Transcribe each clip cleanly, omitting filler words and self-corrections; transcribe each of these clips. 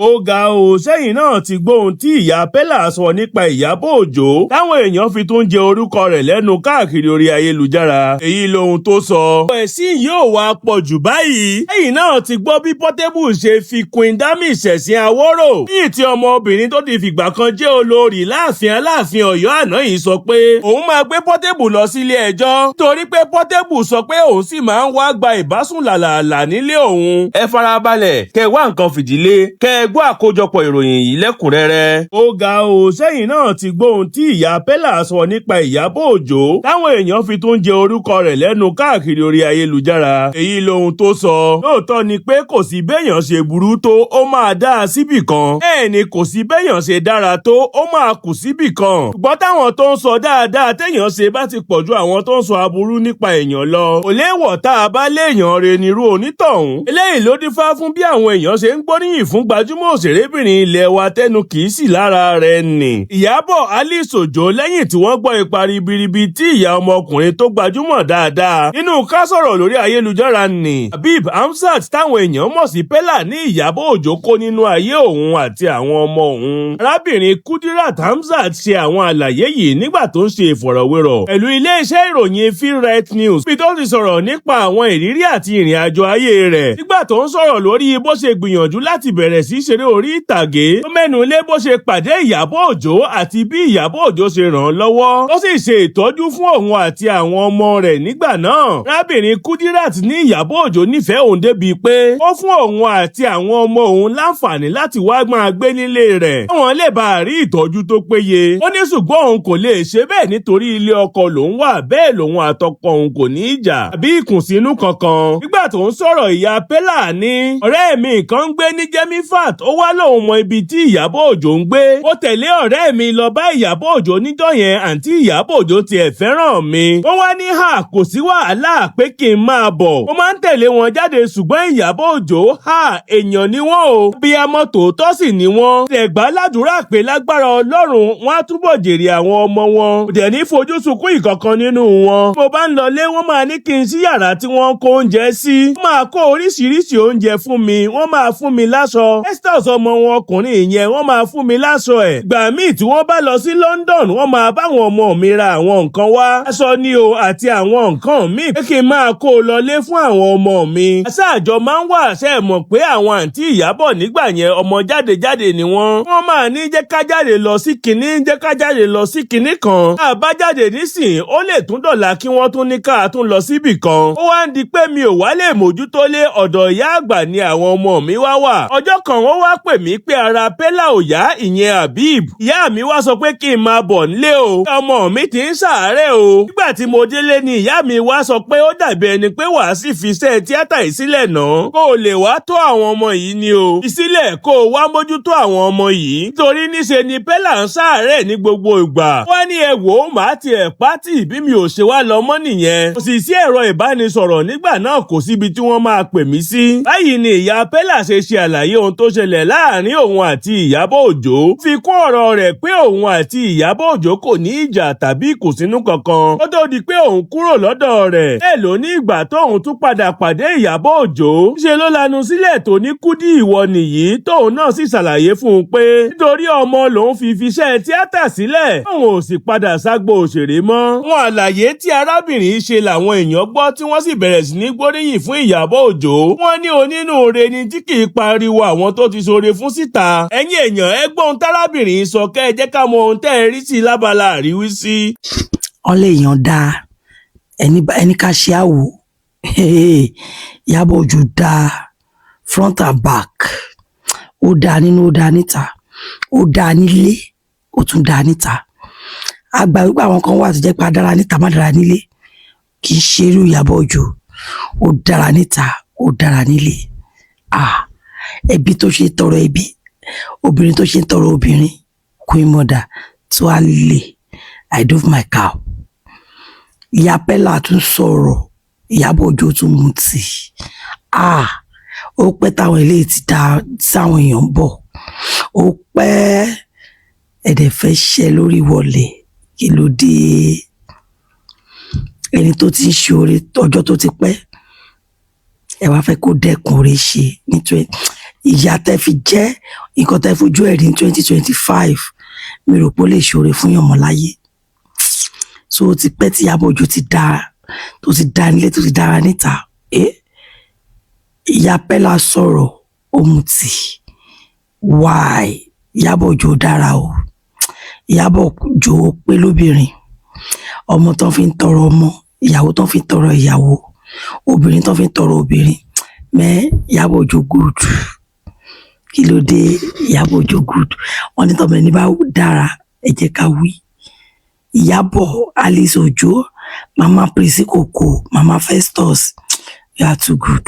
Ó ga o! Sẹ́yìn náà ti gbóhun tí ìyá Pella sọ nípa Ìyábọ̀ Òjó táwọn èèyàn fi tún jẹ orúkọ rẹ̀ lẹ́nu káàkiri orí ayélujára. Èyí lohun tó sọ. Ẹ̀sìn yóò wá pọ̀ jù báyìí. Sẹ́yìn náà ti gbọ́ bí Portable ṣe fi Queen Dami ṣẹ̀sín àwòrò. Ní tí ọmọbìnrin tó ti fìgbà kan jẹ́ olórí láàfin Aláàfin Ọ̀yọ́ àná yìí sọ pé òun máa gbé Portable lọ sílé ẹjọ́ torí pé Portable sọ pé òun sì máa ń wá gba ìbásùn làlàlà nílé òun. Ẹ farabalẹ̀ kẹ wá nǹkan fìdílé kẹ ẹ gbọ́ àkójọpọ̀ ìròyìn yìí lẹ́kùnrẹ́rẹ́. Ó ga o! Sẹ́yìn náà ti gbóhun tí ìyá Pella sọ nípa Ìyábọ̀ Òjó táwọn èèyàn fi tún jẹ orúkọ rẹ̀ lẹ́nu káàkiri orí ayélujára. Èyí lohun tó sọ. Lóòótọ́ ni pé kò sí béèyàn ṣe burú tó, ó máa dá a síbì kan. Bẹ́ẹ̀ ni kò sí béèyàn ṣe dára tó, ó máa kù síbì kan. Ṣùgbọ́n táwọn tó ń sọ dáadáa téèyàn ṣe bá ti pọ̀ ju àwọn tó ń sọ aburú nípa èèyàn lọ, kò léèwọ̀ tá a bá léèyàn re nírú onítọ̀hún. Eléyìí ló dífá fún bí àwọn èèyàn ṣe ń gbóríyìn fún gbajúmọ̀ òṣèrébìnrin ilẹ̀ wa tẹnu kì í sì lára rẹ̀ nì, Ìyábọ̀ Alice Òjó, lẹ́yìn tí wọ́n gbọ́ ipa ribiribi tí ìyá ọmọkùnrin tó gbajúmọ̀ dáadáa nínú ká sọ̀rọ̀ lórí ayélujára nì, Habib Hamzat, táwọn èèyàn mọ̀ sí Pella, ní Ìyábọ̀ Òjó kó nínú ayé òun àti àwọn ọmọ òun. Arábìnrin Kudirat Hamzat ṣe àwọn àlàyé yìí nígbà tó ń ṣe ìfọ̀rọ̀wérọ̀ pẹ̀lú iléeṣẹ́ ìròyìn Feelright News, bí tó ti sọ̀rọ̀ nípa àwọn ìrírí àti ìrìn àjò ayé rẹ̀. Nígbà tó ń sọ̀rọ̀ lórí bó ṣe gbìyànjú láti bẹ̀rẹ̀ sí ṣeré orí ìtàgé, ó mẹ́nu lé bó ṣe pàdé Ìyábọ̀ Òjó àti bí Ìyábọ̀ Òjó ṣe ràn án lọ́wọ́, ó sì ṣe ìtọ́jú fún òun àti àwọn ọmọ rẹ̀ nígbà náà. Arábìnrin Kudirat ní Ìyábọ̀ Òjó nífẹ̀ẹ́ òun débi pé ó fún òun àti àwọn ọmọ òun láǹfààní láti wá máa gbé nílé rẹ̀ káwọn lè bá rí ìtọ́jú tó péye. Ó ní ṣùgbọ́n òun kò lè ṣe bẹ́ẹ̀ nítorí ilé ọkọ lòun wà, bẹ́ẹ̀ lòun àtọkọ òun kò ní ìjà àbí ìkùnsínú kankan. Nígbà tó ń sọ̀rọ̀, ìyá Pella ní ọ̀rẹ́ mi kan ń gbé ní Jemifat, ó wá lóun mọ ibi tí Ìyábọ̀ Òjó ń gbé. Ó tẹ̀lé ọ̀rẹ́ mi lọ bá Ìyábọ̀ Òjó níjọ́ yẹn. Àǹtí Ìyábọ̀ Òjó tiẹ̀ fẹ́ràn mi. Wọ́n wá ní hà kò sí wàhálà, pé kí n máa bọ̀. Ó máa ń tẹ̀lé wọn jáde, ṣùgbọ́n Ìyábọ̀ Òjó, ha, èèyàn ni wọ́n o, bí amọ̀ tòótọ́ sì ni wọ́n. Ẹ̀gbá ládùúrà pé lágbára Ọlọ́run, wọ́n á túbọ̀ jèrè àwọn ọmọ wọn, kò dẹ̀ ní fojú sunkún ìkankan nínú wọn. Mo bá ń lọlé, wọ́n máa ní kí n sí yàrá tí wọ́n ń kó oúnjẹ sí. Wọ́n máa kó oríṣiríṣi oúnjẹ fún mi, wọ́n máa fún mi láṣọ. Estos, ọmọ wọn ọkùnrin yẹn, wọ́n máa fún mi láṣọ ẹ̀. Ìgbà míì tí wọ́n bá lọ sí London, wọ́n máa báwọn ọmọ mi ra àwọn nǹkan wá, aṣọ ni o àti àwọn nǹkan míì, pé kí n máa kó o lọlé fún àwọn ọmọ mi. Àṣà àjọ máa ń wà. Ṣe mọ̀ pé àwọn àǹtí Ìyábọ̀ nígbà yẹn, ọmọ jáde jáde ni wọ́n. Wọ́n máa ní jẹ́ ká jáde lọ sí kinní, jẹ́ ká jáde lọ sí kinní kan. Tá a bá jáde nísìn, ó lè tún dọ̀la kí wọ́n tún ní ká tún lọ síbì kan. Ó wá ń di pé mi ò wá lè mójútó lé, ọ̀dọ̀ ìyá àgbà ni àwọn ọmọ mi wá wà. Ọjọ́ kan, wọ́n wá pè mí pé ara Pella ò yá, ìyẹn Habib. Ìyá mi wá sọ pé kí n máa bọ̀ nílé o, ọmọ mi ti ń ṣàárẹ̀ o. Nígbà tí mo délé ni ìyá mi wá sọ pé ó dàbí ẹni pé wàá sì fi iṣẹ́ tíátà yìí sílẹ̀ náà, kó o lè wá tó àwọn ọmọ yìí ni o, ìsílẹ̀ kó o wá mójútó àwọn ọmọ yìí, nítorí níṣe ni Pella ń ṣàárẹ̀ ní gbogbo ìgbà. Wọ́n ní ẹ wò ó, màá tiẹ̀ pátì bí mi ò ṣe wá lọ mọ́ nìyẹn. Kò sì sí ẹ̀rọ ìbánisọ̀rọ̀ nígbà náà, kò síbi tí wọ́n máa pè mí sí. Báyìí ni ìyá Pella ṣe ṣe àlàyé ohun tó ṣẹlẹ̀ láàrin òun àti Ìyábọ̀ Òjó. Fi kún ọ̀rọ̀ rẹ̀ pé òun àti Ìyábọ̀ Òjó kò ní ìjà tàbí ìkùnsínú kankan ó tó di pé òun kúrò lọ́dọ̀ rẹ̀. Bẹ́ẹ̀ ló ní ìgbà tóun tún padà pàdé Ìyábọ̀ Òjó, ṣe ló lanu sílẹ̀ tó ní Kúdí, ìwọ nìyí, tóun náà sì ṣàlàyé fún un pé nítorí ọmọ lòun fi fiṣẹ́ tíátà sílẹ̀, tóun ò sì padà ságbo òṣèré mọ́. Wọn àlàyé tí arábìnrin ṣe làwọn èèyàn gbọ́ tí wọ́n sì bẹ̀rẹ̀ sí ní gbóríyìn fún Ìyábọ̀ Òjó. Wọ́n ní onínúure ni tí kì í pariwo àwọn tó ti ṣoore fún síta. Ẹ̀yin èèyàn, ẹ gbọ́ ohun tárábìnrin sọ, kẹ́ ẹ jẹ́ ká mọ ohun tẹ́ ẹ rí sí lábala àríwísí. Wọ́n lè yàn dáa, ẹni ẹni ká ṣe àwò. Ìyábọ̀ Òjó dáa front and back. Ó dáa nínú, ó dáa níta, ó dáa nílé, ó tún dáa níta. A gbà wípé àwọn kan wà tó jẹ́ pé a dára níta, má dára nílé. Kì í ṣe irú Ìyábọ̀ Òjó. Ó dára níta, ó dára nílé. Ah, ẹbí tó ṣe tọrọ ẹbí, obìnrin tó ṣe ń tọrọ obìnrin, queen mother tó á lè. I doff my cap. Ìyá Pella tún sọ̀rọ̀, Ìyábọ̀ Òjó tún mutí. Ah, ó pẹ́ táwọn eléyìí ti dá sáwọn èèyàn ń bọ̀. Ó pẹ́ ẹ̀dẹ̀ fẹ́ ṣẹ́ lórí wọlé. Kí ló dé? Ẹni tó ti ń ṣe oore ọjọ́ tó ti pẹ́, ẹ wá fẹ́ kó dẹ́kun oore ṣe nítorí Ìyà tẹ́ fi jẹ́, nǹkan tẹ́ fojú ẹ̀ rí ní 2025, mi rò pé ó lè ṣoore fún yàn mọ́ láyé. So ó ti pẹ́ tí Ìyábọ̀ Òjó ti dára, tó ti dá nílé, tó ti dára níta. Ìyá Pẹ́lá sọ̀rọ̀, ó mutí. Why? Ìyábọ̀ Òjó dára o. Ìyábọ̀ Òjó pé lóbìnrin, ọmọ tán fi ń tọrọ ọmọ, ìyàwó tán fi ń tọrọ ìyàwó, obìnrin tán fi ń tọrọ obìnrin. Mẹ́ Ìyábọ̀ Òjó good. Kí ló dé? Ìyábọ̀ Òjó good. Wọ́n ní tọmọ ẹni bá dára, ẹ jẹ́ ká wí. Ìyábọ̀ Alice Òjó, Mama Prissy Koko, Mama Festus, you are too good.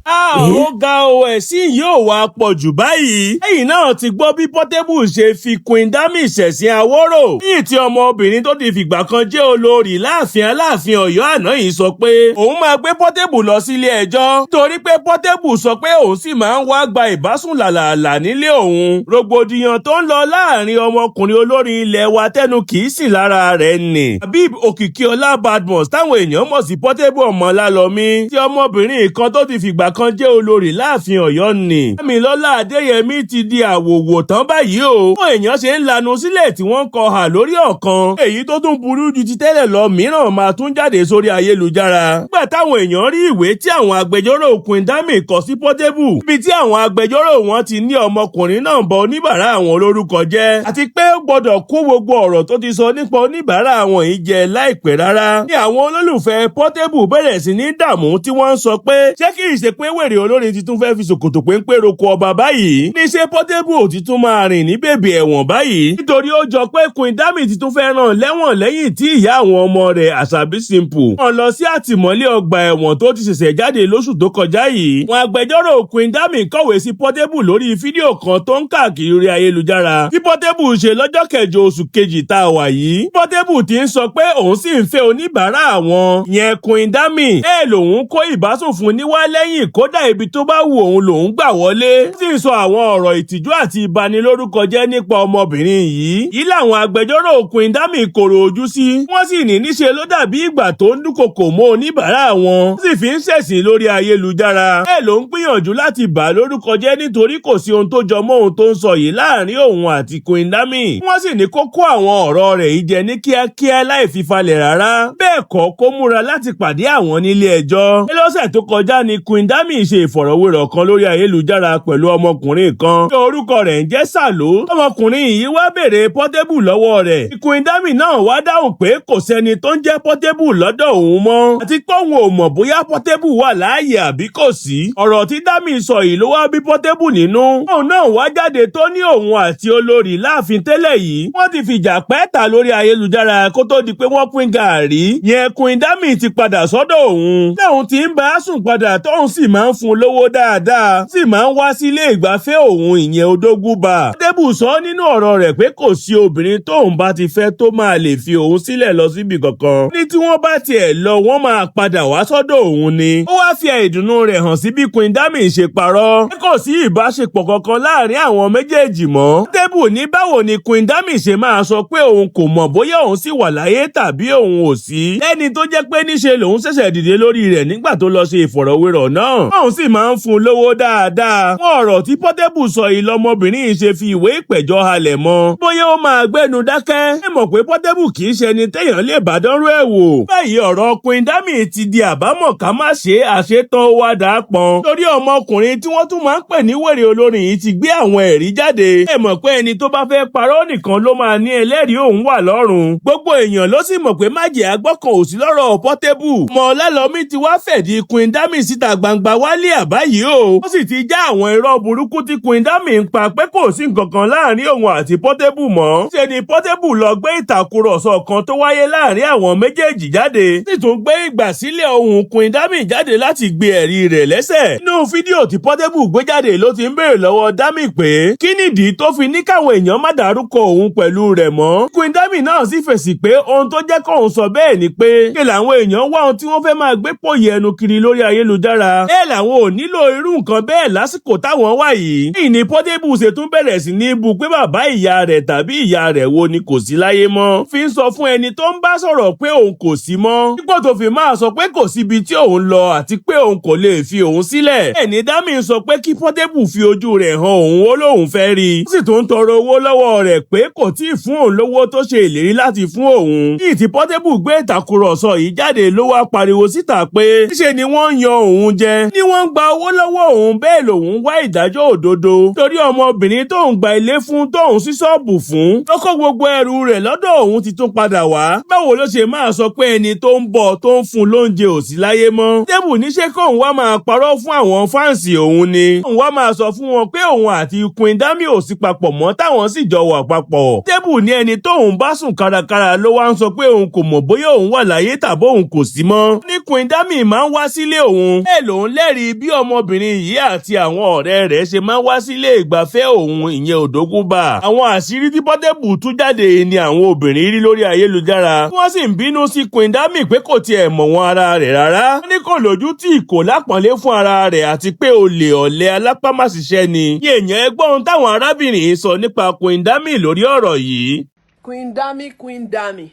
A ó ga o, ẹ̀sìn yóò wá pọ̀ jù báyìí. Lẹ́yìn náà ti gbọ́ bí Portable ṣe fi Queen Dami ṣẹ̀sín àwòrò. Lẹ́yìn tí ọmọbìnrin tó ti fìgbà kan jẹ́ olórí láàfin Aláàfin Ọ̀yọ́ àná yìí sọ pé òun máa gbé Portable lọ sílé ẹjọ́, torí pé Portable sọ pé òun sì máa ń wá gba ìbásùn làlàlà nílé òun. Rògbòdìyàn tó ń lọ láàrin ọmọkùnrin olórin ilẹ̀ wa tẹnu kì í sì lára rẹ̀ nì, Habib Òkìkíọlá Badmus, táwọn èèyàn mọ̀ sí Portable ọmọ Lálọ́mí, tí ọmọbìnrin kan tó ti fìgbà kan jẹ́ olórí láàfin Ọ̀yọ́ nì, Dámilọ́lá Adéyẹmí, ti di àwòwò tán báyìí o. Àwọn èèyàn ṣe ń lanu sílẹ̀ tí wọ́n ń kọ hà lórí ọ̀kan. Èyí tó tún burú ju ti tẹ́lẹ̀ lọ mìíràn máa tún jáde sórí ayélujára, nígbà táwọn èèyàn rí ìwé tí àwọn agbẹjọ́rò Queen Dami kọ sí Portable, níbi tí àwọn agbẹjọ́rò wọn ti ní ọmọkùnrin náà bọ oníbàárà àwọn olórúkọ jẹ́, àti pé ó gbọ́dọ̀ kó gbogbo ọ̀rọ̀ tó ti sọ nípa oníbàárà àwọn yìí jẹ láìpẹ́ rárá, ní àwọn olólùfẹ́ Portable bẹ̀rẹ̀ sí ní dààmú, tí wọ́n ń sọ pé ṣé kì í ṣe pé wèrè olórin ti tún fẹ́ fi ṣòkòtò péńpé roko ọba báyìí? Ní ṣé Portable ò ti tún máa rìn ní bèbè ẹ̀wọ̀n báyìí? Nítorí ó jọ pé Queen Dami ti tún fẹ́ ràn lẹ́wọ̀n lẹ́yìn tí ìyá àwọn ọmọ rẹ̀, Àṣàbí Simple, wọ́n lọ sí àtìmọ́lé ọgbà ẹ̀wọ̀n tó ti ṣẹ̀ṣẹ̀ jáde lóṣù tó kọjá yìí. Wọn agbẹjọ́rò Queen Dami kọ̀wé sí Portable lórí fídíò kan tó ń káàkiri orí ayélujára tí Portable ṣe lọ́jọ́ 8 oṣù 2 tá a wà yìí. Portable ti ń sọ pé òun sì ń fẹ́ oníbàárà àwọn yẹn, Queen Dami, ẹ̀ lòun kó ìbásùn fún níwá lẹ́yìn, kódà ibi tó bá wù òun lòun gbà wọlé. Ó sì sọ àwọn ọ̀rọ̀ ìtìjú àti ìbanilórúkọ jẹ́ nípa ọmọbìnrin yìí. Yìí làwọn agbẹjọ́rò Queen Dami kòrò ojú sí. Wọ́n sì ní níṣe ló dàbí ìgbà tó ń dúnkokò mọ́ oníbàárà wọn, ó sì fi ń ṣẹ̀sín lórí ayélujára. Bẹ́ẹ̀ ló ń gbìyànjú láti bà á lórúkọ jẹ́, nítorí kò sí ohun tó jọ mọ́ ohun tó ń sọ yìí láàrin òun àti Queen Dami. Wọ́n sì ní kó kó àwọn ọ̀rọ̀ rẹ̀ yìí jẹ ní kíákíá láì fi falẹ̀ rárá. Bẹ́ẹ̀ kọ́, kó múra láti pàdé àwọn nílé ẹjọ́. Lọ́sẹ̀ tó kọjá ni Queen Dami ṣe ìfọ̀rọ̀wérọ̀ kan lórí ayélujára pẹ̀lú ọmọkùnrin kan tí orúkọ rẹ̀ ń jẹ́ Sàló. Ọmọkùnrin yìí wá béèrè Portable lọ́wọ́ rẹ̀. Queen Dami náà wá dáhùn pé kò sẹ́ni tó ń jẹ́ Portable lọ́dọ̀ òun mọ́, àti pé òun ò mọ̀ bóyá Portable wà láàyè àbí kò sí. Ọ̀rọ̀ tí Dami sọ yìí ló wá bí Portable nínú. Òun náà wá jáde tó ní òun àti olórí láàfin tẹ́lẹ̀ yìí, wọ́n ti fìjà pẹ́ ta lórí ayélujára kó tó di pé wọ́n pín gàárì. Yẹn Queen Dami ti padà sọ́dọ̀ òun, tóun ti ń bá a sùn padà, tóun sì máa ń fún un lówó dáadáa, sì máa ń wá sílé ìgbafẹ́ òun, ìyẹn Odógúnbà. Portable sọ nínú ọ̀rọ̀ rẹ̀ pé kò sí obìnrin tóun bá ti fẹ́ tó máa lè fi òun sílẹ̀ lọ síbi kankan. Ní tí wọ́n bá tiẹ̀ lọ, wọ́n máa padà wá sọ́dọ̀ òun ni. Ó wá fi ìdùnnú rẹ̀ hàn sí bí Queen Dami ṣe parọ́, kò sí ìbáṣepọ̀ kankan láàrin àwọn méjèèjì mọ́. Portable ní báwo ni Queen Dami ṣe máa sọ pé òun kò mọ̀ bóyá òun sì wà láyé tàbí òun ò sí, lẹ́ni tó jẹ́ pé níṣe lòun ṣẹ̀ṣẹ̀ dìde lórí rẹ̀ nígbà tó lọ ṣe ìfọ̀rọ̀wérọ̀ náà? Òun sì máa ń fún un lówó dáadáa. Wọn ọ̀rọ̀ tí Portable sọ yìí lọmọbìnrin yìí ṣe fi ìwé ìpẹ̀jọ́ halẹ̀ mọ́, bóyá ó máa gbẹ́nu dákẹ́. Ẹ mọ̀ pé Portable kì í ṣe ẹni téèyàn lè bá dánrú ẹ̀ wò. Báyìí, ọ̀rọ̀ Queen Dami ti di àbámọ̀ ká má ṣe àṣetán wá dà pọn, torí ọmọkùnrin tí wọ́n tún máa ń pè ní wèrè olórin yìí ti gbé àwọn ẹ̀rí jáde. Ẹ mọ̀ pé ẹni tó bá fẹ́ parọ́ nìkan ló máa ní ẹlẹ́rìí òun wà lọ́rùn. Gbogbo èèyàn ló sì mọ̀ pé májè agbọ́kàn ò sí lọ́rọ̀ Portable. Mọ̀ Ọlálọ́mí ti wá fẹ̀dí Queen Dami síta gbangba wálé àbáyé o. Ó sì ti já àwọn irọ́ burúkú tí Queen Dami ń pa pé kò sí nǹkan kan láàrin òun àti Portable mọ́. Ṣe ni Portable lọ gbé ìtàkùrọ̀sọ kan tó wáyé láàrin àwọn méjèèjì jáde, sì tún gbé ìgbàsílẹ̀ ohùn Queen Dami jáde láti gbé ẹ̀rí rẹ̀ lẹ́sẹ̀. Nínú fídíò tí Portable gbé jáde ló ti ń béèrè lọ́wọ́ Dami pé kí nìdí tó fi ní káwọn èèyàn má dárúkọ òun pẹ̀lú rẹ̀ mọ́. Queen Dami náà sì fèsì pé ohun tó jẹ́ kóun sọ bẹ́ẹ̀ ni pé kí làwọn èèyàn wá ohun tí wọ́n fẹ́ máa gbé pòyì ẹnu kiri lórí ayélujára. Ẹ Bẹ́ẹ̀ làwọn ò nílò irú nǹkan bẹ́ẹ̀ lásìkò táwọn wà yìí. Lẹ́yìn ni Portable ṣe tún bẹ̀rẹ̀ sí ní bu pé bàbá ìyá rẹ̀ tàbí ìyá rẹ̀ wo ni kò sí láyé mọ́. Fi ń sọ fún ẹni tó ń bá sọ̀rọ̀ pé òun kò sí mọ́. Dípò tó fi máa sọ pé kò síbi tí òun lọ àti pé òun kò lè fi òun sílẹ̀. Ẹni Dami sọ pé kí Portable fi ojú rẹ̀ hàn òun, ó lóun fẹ́ rí i. Ó sì tún ń tọrọ owó lọ́wọ́ rẹ̀ pé kò tí ì fún òun lówó tó ṣe ìlérí láti fún òun. Ní ìtí Portable gbé ìtàkùrọ̀sọ yìí jáde ló wá pariwo síta pé níṣe ni wọ́n ń yan òun jẹ, ní wọ́n ń gba owó lọ́wọ́ òun, bẹ́ẹ̀ lòun wá ìdájọ́ òdodo. Torí ọmọbìnrin tóun gba ilé fún, tóun sí ṣọ́ọ̀bù fún, tó kó gbogbo ẹrù rẹ̀ lọ́dọ̀ òun ti tún padà wá. Báwo ló ṣe máa sọ pé ẹni tó ń bọ̀, tó ń fún lóúnjẹ ò sí láyé mọ́? Portable ní ṣé kóun wá máa parọ́ fún àwọn fans òun ni? Òun wá máa sọ fún wọn pé òun àti Queen Dami ò sí papọ̀ mọ́, táwọn sì jọ wà papọ̀. Portable ní ẹni tóun bá sùn kárakára ló wá ń sọ pé òun kò mọ̀ bóyá òun wà láyé tàbí òun kò sí mọ́. Ní Queen Dami máa ń wá sílé òun. Bẹ́ẹ̀ lòun lẹ́rìí bí ọmọbìnrin yìí àti àwọn ọ̀rẹ́ rẹ̀ ṣe máa ń wá sílé ìgbafẹ́ òun, ìyẹn Òdógúnbà. Àwọn àṣírí tí Portable tú jáde ni àwọn obìnrin rí lórí ayélujára. Wọ́n sì ń bínú sí Queen Dami pé kò tiẹ̀ mọ̀ wọn ara rẹ̀ rárá. Wọ́n ní kò lójú tí kò lápọ̀nlé fún ara rẹ̀ àti pé olè, ọ̀lẹ, alápámáṣiṣẹ́ ni. Ní èèyàn ẹgbọ́n ohun táwọn arábìnrin yìí sọ nípa Queen Dami lórí ọ̀rọ̀ yìí. Queen Dami, Queen Dami,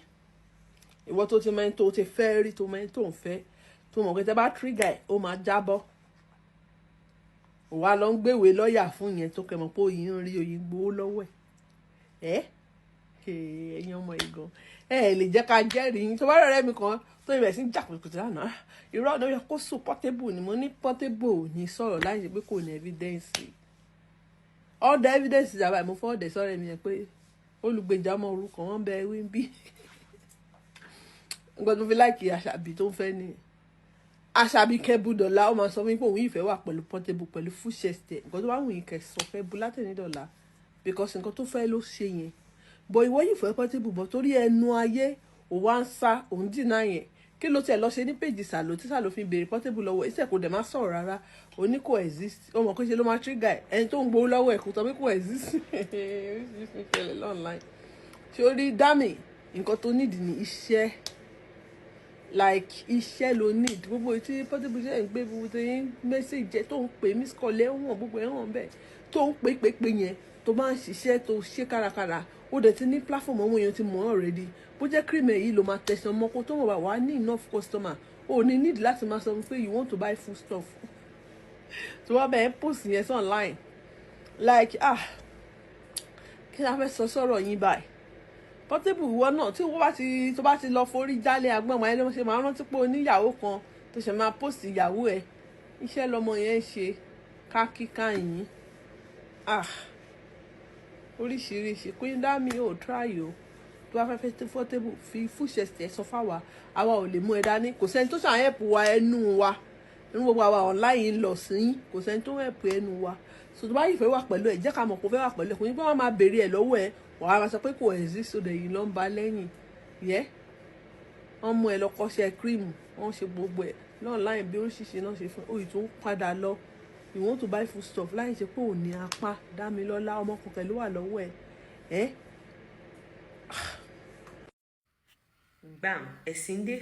ìwọ tó ti mẹ́ni tó ti fẹ́ rí, tó mẹ́ni tó ń fẹ́, tó mọ̀ pé tẹ́ bá trigger ẹ̀, ó máa jábọ́. Wà lọ ń gbéwèé lọ́ọ̀yà fún yẹn tó kẹ́ mọ̀ pé oyin ń rí oyin gbowó lọ́wọ́ ẹ̀. Ẹ́ ẹ̀yin ọmọ ìgan, ẹ lè jẹ́ ká jẹ́rìí yín. Tó bá rẹ̀ mi kan tó ibẹ̀ sí jà kùtùkùtù lánàá, irọ́ ọ̀nà yẹ kó sùn. Portable ni mo ní, Portable ò ní sọ̀rọ̀ láì ṣe pé kò ní evidence. All the evidence ìjàmbá mo fọ́ ọ̀dẹ̀ sọ̀rọ̀ mi yẹn pé olùgbèjà ọmọ òrukàn wọn bẹ wí bí nǹkan tó fi like Àṣàbí tó ń fẹ́ ni Àṣàbí kẹ́bùdọ̀lá. Ó máa sọ fún mi pé òun ìfẹ́ wà pẹ̀lú Portable pẹ̀lú full chest ẹ̀. Nǹkan tó bá wù yín kẹ́ sọ fẹ́ bu látẹ̀ní dọ̀la, because nǹkan tó fẹ́ ló ṣe yẹn. But ìwọ yìí fẹ́ Portable, but torí ẹnu ayé ò wá ń sá òun dìnnà yẹn. Kí ló tiẹ̀ lọ ṣe ní page Sàlò tí Sàlò fi béèrè Portable lọ́wọ́ iṣẹ́ kò dẹ̀ má sọ̀rọ̀ rárá? Òní kò exist. Ó mọ̀ pé ṣe ló máa trigger ẹ̀. Ẹni tó ń gbowó lọ́wọ́ ẹ̀ kò tọ́ pé kò exist. Oríṣiríṣi ìṣẹ̀lẹ̀ online. Ṣé o rí Dami? Nǹkan tó nídìí ní iṣẹ́, like iṣẹ́ ló need. Gbogbo tí Portable ṣe ń gbé, gbogbo tó yín message tó ń pè, miss call ẹ̀ wọ̀n, gbogbo ẹ̀ wọ̀n bẹ́ẹ̀ tó ń pè pè pè yẹn, tó máa ń ṣiṣẹ́ tó ṣe kárakára, ó dẹ̀ ti ní platform, àwọn èèyàn ti mọ̀ ọ́ already. Bó jẹ́ cream yìí ló máa tẹ̀sán mọ́ kó tó mọ̀, wá wá ní enough customer. Ó ní need láti máa sọ pé you want to buy food stuff tó wá bẹ́ẹ̀ post yẹn sí online. Like, ah, kí ni a fẹ́ sọ sọ̀rọ̀ yín báyìí? Portable, ìwọ náà tí wọ́n bá ti tó bá ti lọ forí jálẹ̀ agbọ́n wọn, ẹni ṣe máa rántí pé oníyàwó kan tó ṣe máa post ìyàwó ẹ̀. Iṣẹ́ lọmọ yẹn ń ṣe kákíká yín. Ah, oríṣiríṣi. Queen Dami, ò try o. Tó bá fẹ́ fẹ́ Portable, fi full chest ẹ̀ sọ fáwa. Àwa ò lè mú ẹ dání. Kò sẹ́ni tó ṣàn help wa ẹnu wa nínú gbogbo àwa online lọ sí. Kò sẹ́ni tó help ẹnu wa. So tó bá yìí fẹ́ wà pẹ̀lú ẹ̀, jẹ́ ká mọ̀ kó fẹ́ wà pẹ̀lú ẹ̀. Kò ní pé wọ́n máa béèrè ẹ̀ lọ́wọ́ ẹ̀, wàá máa sọ pé kò exist. So dẹ̀yìn ló ń ba lẹ́yìn yẹ́ wọ́n mú ẹ lọ kọ́ṣẹ́ cream, wọ́n ṣe gbogbo ẹ̀ online bí oríṣiríṣi náà ṣe fún òyì tó ń padà lọ. You want to buy food stuff láì ṣe pé ò ní apá. Dámilọ́lá, ọmọ kan pẹ̀lú wà lọ́wọ́ ẹ̀ ẹ́. Gbam, ẹ̀sìn dé.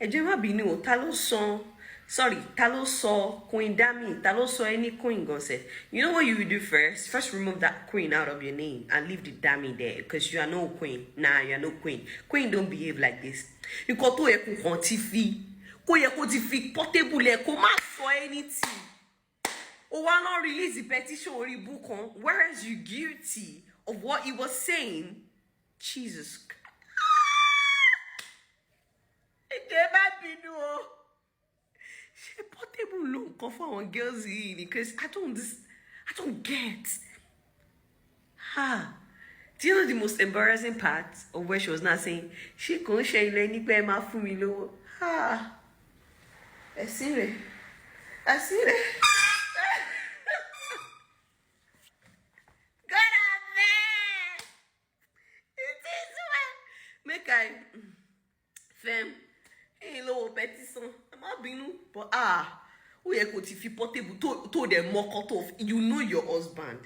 Ẹ jọ̀ọ́, ẹ má bínú o. Ta ló san, sorry, ta ló sọ Queen Dami, ta ló sọ any queen gan sef? You know what you will do first? First, remove that queen out of your name and leave the Dami there, because you are no queen. Nah, you are no queen. Queen don't behave like this. Nǹkan tó yẹ kó kàn ti fi, kó yẹ kó ti fi Portable lẹ, kó má sọ anything. Ó wá lọ release the petition orí ibú kan, whereas you guilty of what he was saying. Jesus, ẹ jọ̀ọ́, ẹ má bínú o. Ṣé Portable ló nǹkan fún àwọn girls yìí ni? Because I don't get. Ah, do you know the most embarrassing part of where she was now saying, ṣé kò ń ṣe ilẹ̀ nípa ẹ máa fún mi lówó? Ah, ẹ̀sìn rẹ̀, ẹ̀sìn rẹ̀. God abeg, it is well. Make I fem ẹ̀yin lówó petition, ẹ má bínú, but ah, ó yẹ kó ti fi Portable tó dẹ̀ mọ́kọ́ tó. You know your husband,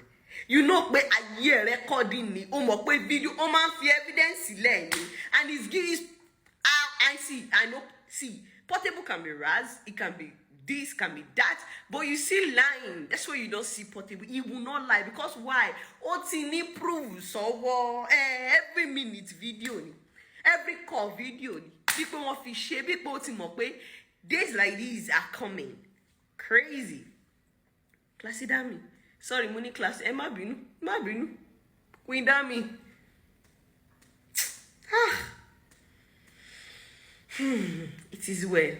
you know pé ayé ẹ̀ recording ni. Ó mọ̀ pé video, ó máa ń fi evidence sílẹ̀ ni, and it's give. I see, I know. See, Portable can be raz, it can be this, can be that. But you see lying, that's why you don't see Portable. He will not lie because why? Ó ti ní proof sọ́wọ́. Every minute video ni, every call video ni. Bí pé wọ́n fi ṣe, bí pé ó ti mọ̀ pé days like these are coming. Crazy. Classy Dami. Sorry, mo ní class. Ẹ má bínú, má bínú. Queen Dami. Ah. It is well.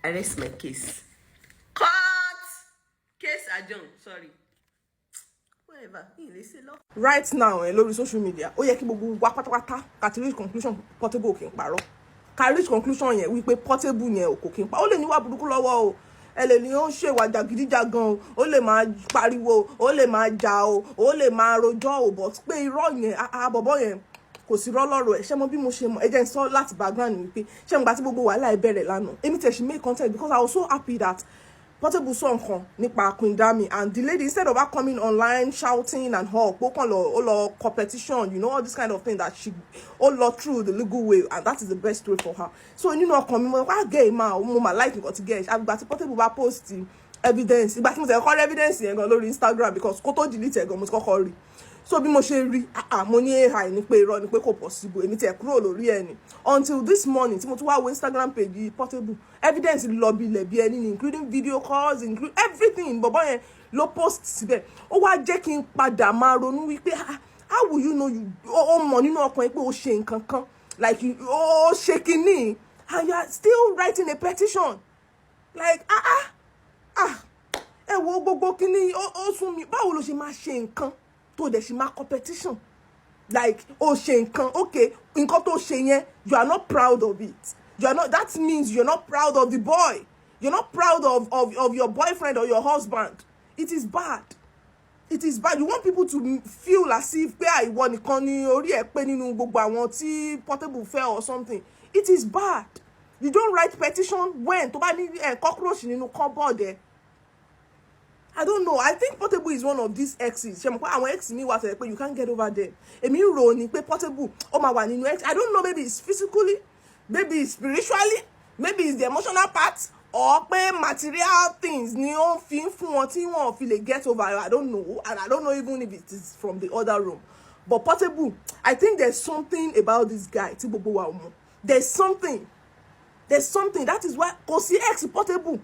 I rest my case. Cut! Case adjourned. Sorry. Whatever. Right now, lórí social media, ó yẹ kí gbogbo wa pátápátá ká ti reach conclusion Portable kì í parọ́. Ká reach conclusion yẹn wípé Portable yẹn kò kí n pa. Ó lè níwà burúkú lọ́wọ́ o, ẹ lè ní ó ń ṣèwà jàgídíjàgan o, ó lè máa pariwo, ó lè máa jà o, ó lè máa rojọ́ o, but pé irọ́ yẹn, àbọ̀bọ̀ yẹn, kò sí rọ́lọ́rọ̀ ẹ̀. Ṣé mo bí mo ṣe mọ̀? Ẹ jẹ́ n sọ láti background wípé, ṣé mo gbà tí gbogbo wàhálà ẹ bẹ̀rẹ̀ lánàá, èmi tẹ̀ ṣì make content because I was so happy that Portable sọ nǹkan nípa Queen Dami, and the lady, instead of her coming online shouting and all, pé ó kàn lọ, ó lọ competition, all this kind of thing, that she ó lọ through the legal way, and that is the best way for her. So nínú ọkàn mi, mo wá gẹ̀ ẹ́ máa mo máa like nǹkan tí gẹ̀ ẹ́. Àgbà tí Portable bá post evidence, ìgbà tí mo tẹ̀ kọ́ rí evidence yẹn gan lórí Instagram, because kó tó delete ẹ̀ gan, mo ti kọ́kọ́ rí. So bí mo ṣe rí, ah, mo ní AI ní, pé irọ́ ni, pé kò possible. Èmi tiẹ̀ kúrò lórí ẹ̀ ni until this morning tí mo tún wá wo Instagram page yìí Portable, evidence lọ bí ilẹ̀ bí ẹni ni, including video calls, include everything. Bọ̀bọ̀ yẹn ló post síbẹ̀. Ó wá jẹ́ kí n padà máa ronú wípé, ah, how will you know you ó mọ̀ nínú ọkàn yín pé ó ṣe nǹkan kan, like ó ṣe kinní, and you are still writing a petition? Like, ah ah ah, ẹ wo gbogbo kinní, ó sún mi. Báwo ló ṣe máa ṣe nǹkan tó dẹ̀ ṣe máa competition? Like, ó ṣe nǹkan, okay, nǹkan tó ṣe yẹn, you are not proud of it. You are not, that means you're not proud of the boy, you're not proud of your boyfriend or your husband. It is bad, it is bad. You want people to feel as if pé àìwọ nìkan ni orí ẹ pé nínú gbogbo àwọn tí Portable fẹ́ or something. It is bad. You don't write petition when tó bá ní ẹ cockroach nínú cupboard ẹ. I don't know. I think Portable is one of these exes. Ṣe mọ̀ pé àwọn ex mi wà tó yẹ pé you can't get over them? Èmi ń rò ní pé Portable ó máa wà nínú ex. I don't know, maybe it's physically, maybe it's spiritually, maybe it's the emotional part, or pé material things ni ó ń fi ń fún wọn tí wọn fi lè get over. I don't know, and I don't know even if it is from the other room. But Portable, I think there's something about this guy tí gbogbo wa ò mọ̀. There's something. There's something. That is why kò sí ex Portable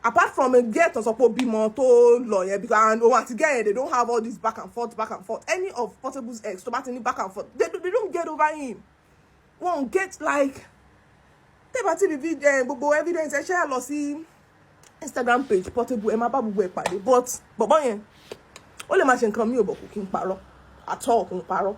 apart from a girl tó sọ pé ó bímọ tó lọ yẹn, because and òun àti girl yẹn, they don't have all this back and forth, back and forth. Any of Portable's ex tó bá ti ní back and forth, they don't get over him. Wọn get like tẹ́ bá ti rí gbogbo evidence, ẹ ṣe é lọ sí Instagram page Portable, ẹ máa bá gbogbo ẹ̀ pàdé. But bọ̀bọ̀ yẹn, ó lè máa ṣe nǹkan mi ò bọ̀, kò kí n parọ́ at all, kò ń parọ́.